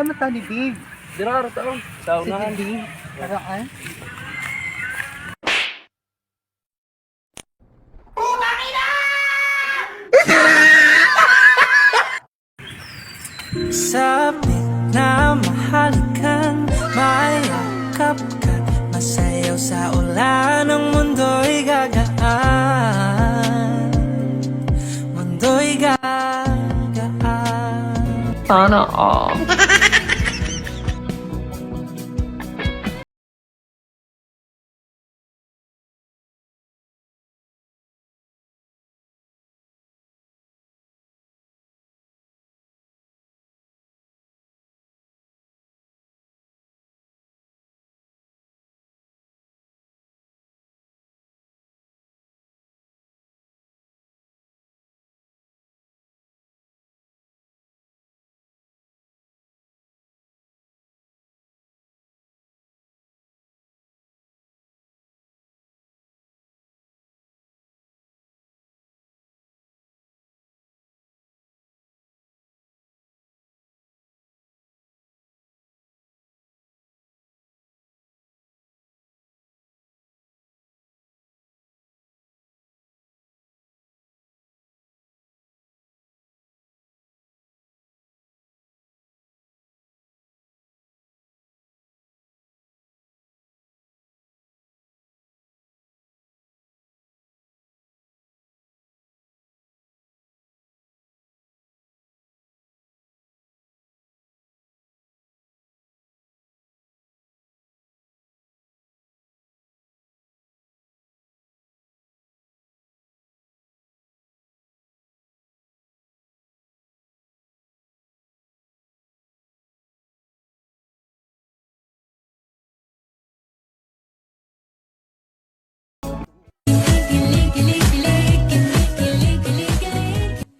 Sama ta ni Dave. Dira ra taon. Sa Si unahan. Dave. Karaan. Sabik na mahalikan, mayakap ka, masayaw sa ulan, ang mundo'y gagaan. Mundo'y gagaan. Sana all.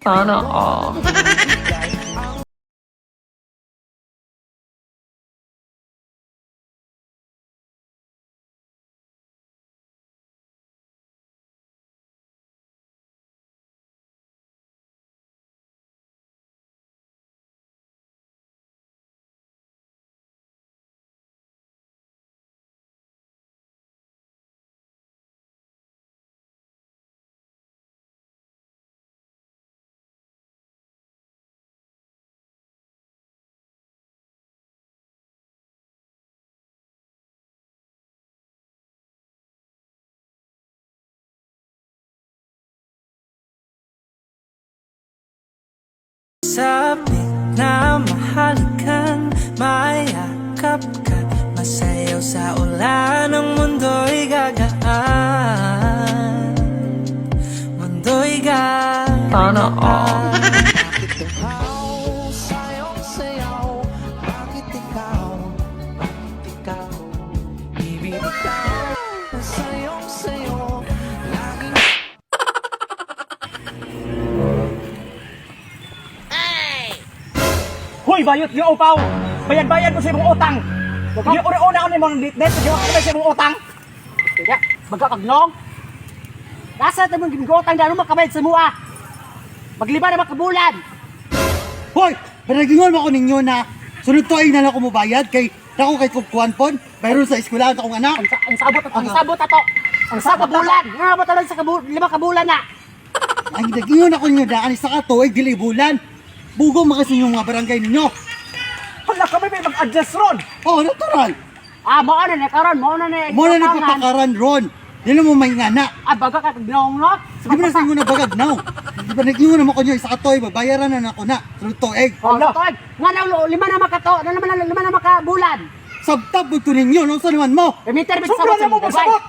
Sana all. Sabik na mahalikan, mayakap ka, masayaw sa ulan, ang mundo'y gagaan. Mundo'y gagaan. Sana all. Bakit ikaw sayong sayaw? Bakit ikaw? Bakit ikaw? Ibibitaw sayong sayo. Laging Hoy, bayot yo upaw. Bayad-bayad mo sa imong utang. Di uri-una ka nimong net, di ka sa imong utang. Kaya, magkakagnong. Nasa ito mong gimgotang na makabayad sa mua. Magliba na makabulan. Hoy, panagingon mo ko ninyo na sunod to ay na lang ko mobayad kay dako kay kugkuan pon. Bayron sa eskwelahan akong anak. Ang sabot, ang sabot ato. Ang sabot bulan. Nga ba talang sa lima kabulan na. Ang nagingon ako ninyo na ani sa kato ay dili bulan. Bugo makasi inyong mga barangay ninyo. Hala ka may mag-adjust ron. Oh, natural. Ah, mao na ni karon, mao na ni. Mo na nagpapakaran ron. Dili mo may ngana. Ah, baga ka kagnong no. Di ba nasingon na bagag now? Di ba nagingon na mo ko niyo isa ka tuig, babayaran na nako na. Sunod tuig. Oh, tuig. Nga na lima na makato, na naman lima na makabulan. Sabtab mo to ninyo, no? Sa naman mo? Remiter bit Sobra na mo magsabot.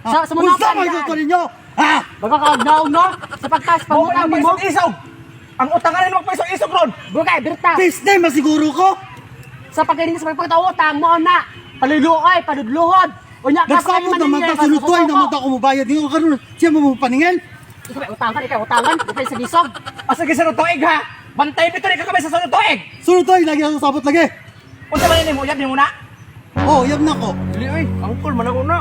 Sa sa mga Unsa man to ninyo? Ha? Baga ka kagnong no. Sa pagtas Mo pangutang na nimo. isog. Ang utangan ni magpaisog-isog ron. Bugay birta. Business masiguro ko. Sa pagkainin sa pagpagtautang mo na. Paluluoy, paludluhod. Unya ka Nagsabot naman ta sunod tuig naman ta ko mobayad ninyo karon. Siya mo mo paningil. Ikaw ay utangan, ikaw utangan, ikaw sa gisog. Asa gi sunod tuig ha? Bantay bito ni ka sa sunod tuig. Sunod tuig lagi ako sabot lagi. Unsa man nimo uyab nimo na? Oh, yab na ko. Dili oy, angkol man ako na.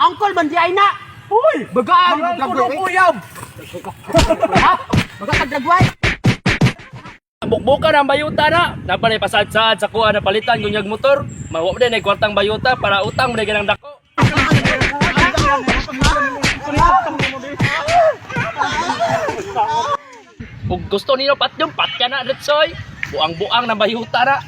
Angkol man di ay na. Hoy, Bagaan mga angkol ang uyab. Ha? Baga ka dragway. Bukbuka na ang bayuta na. Napa na pasad-sad sa kuha na palitan gunyag motor. Mawa mo din ay kwartang bayuta para utang mo na ganang dako. Kung gusto ninyo patyon, patya na Ritsoy. Buang-buang na bayuta na.